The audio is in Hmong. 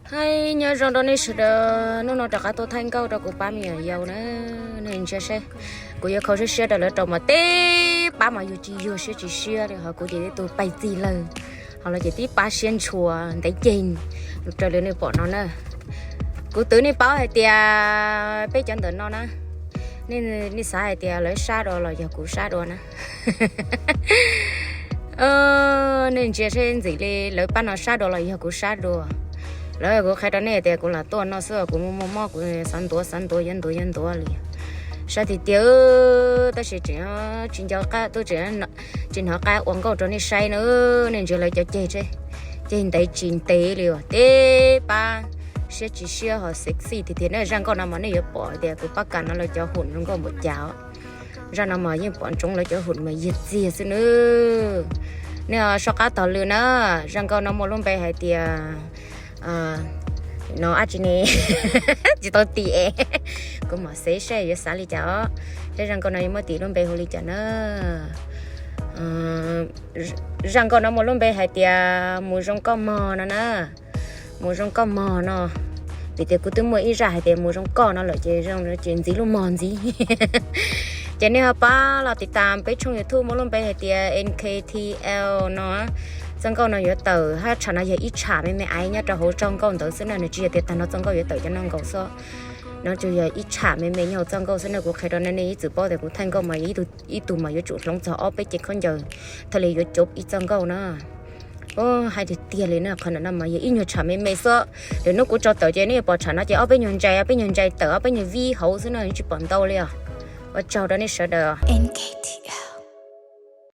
Hais nyob zoo rau nej sawv daws, hnub no rov qab tuaj thaij nkauj rau kuv pab me nyuam yaus na. Nej ntsia seb, kuv yuav kho siab siab rau lawv rau mas tej pab mas yuag tsis yuag siab tsis siab li, ho kuv ces tib tug paib txij lawg, ho lawv ces tib pab siab ntshua ntev ceg raws li nej pom no na. Kuv twv nej paub hais tias peb cov ntawm no na, nej xav hais tias lawv sab dua los yog kuv sab dua na. Nej ntsia seb ntxim li lawv pab no sab dua los yog kuv sab dua. Lawv kuv qhia rau nej tias kuv lam tuaj no xwb, kuv muaj muaj mob kuv xav ntuav xav ntuav yuav ntuav yuav ntuav li. Sab tiag tiag, tab sis tseem tsis nco qab tuaj, tseem tsis hnov qab ua nkauj rau nej saib na. Nej ntsia lawv cov ceg, ceg ntev tsis ntev li, tej pab siab tsis siab ho sexy tiag tiag na. Zaj nkauj no mas nej yuav pom tias kuv pab kam no lawv cov hum zoo nkauj npaum cas. Zaj no mas yeej pom ntsoov lawv cov hum mas yag txiag xwb na. Nej soj qab taug lw na, zaj nkauj no muaj lub npe hais tias, no ab tsi ne, tsis tau tim es, kuv mam xav seb yuav xav li cas os, seb zaj nkauj no yuav muab tim lub npe hu li cas na. Zaj nkauj no muaj lub npe hais tias mus zoo koj mog no na. Mus zoo koj mog no, vim tias kuv twb muaj ib zaj hais tias mus zoo koj no lawm ces zoo ces ntxiv lub mog ntxiv. Ces nej ho pab los tiv tam peb tshooj YouTube muaj lub npe hais tias N K T L no. Txoj nkauj no yuav tawm hab tsham no yog ib tsham me me aiv nyob rau hauv txoj nkauj ntawd xwb na, nws tsis yog tias tag no txoj nkauj yuav tawm cov no nkaus xwb. No tsuas yog ib tsham me me nyob hauv txoj nkauj xwb na. Kuv qhia rau nej, nej ib txwm paub tias kuv thaij nkauj mas ib tug mas yuav tsum hloov txog ob peb cev khaub ncaws, thiaj li yuav cov ib txoj nkauj na. Hais tiag tiag li na, qhov no mas yog ib nyuag tsham me me xwb. Lwm hnub kuv tso tawm ces nej yuav pom tsham no ces ob peb nyuag ntsais, ob peb nyuag ntsais tawm, ob peb nyuag vib hauv xwb na, tsis pom ntau li os. Ua tsaug rau nej sawv daws.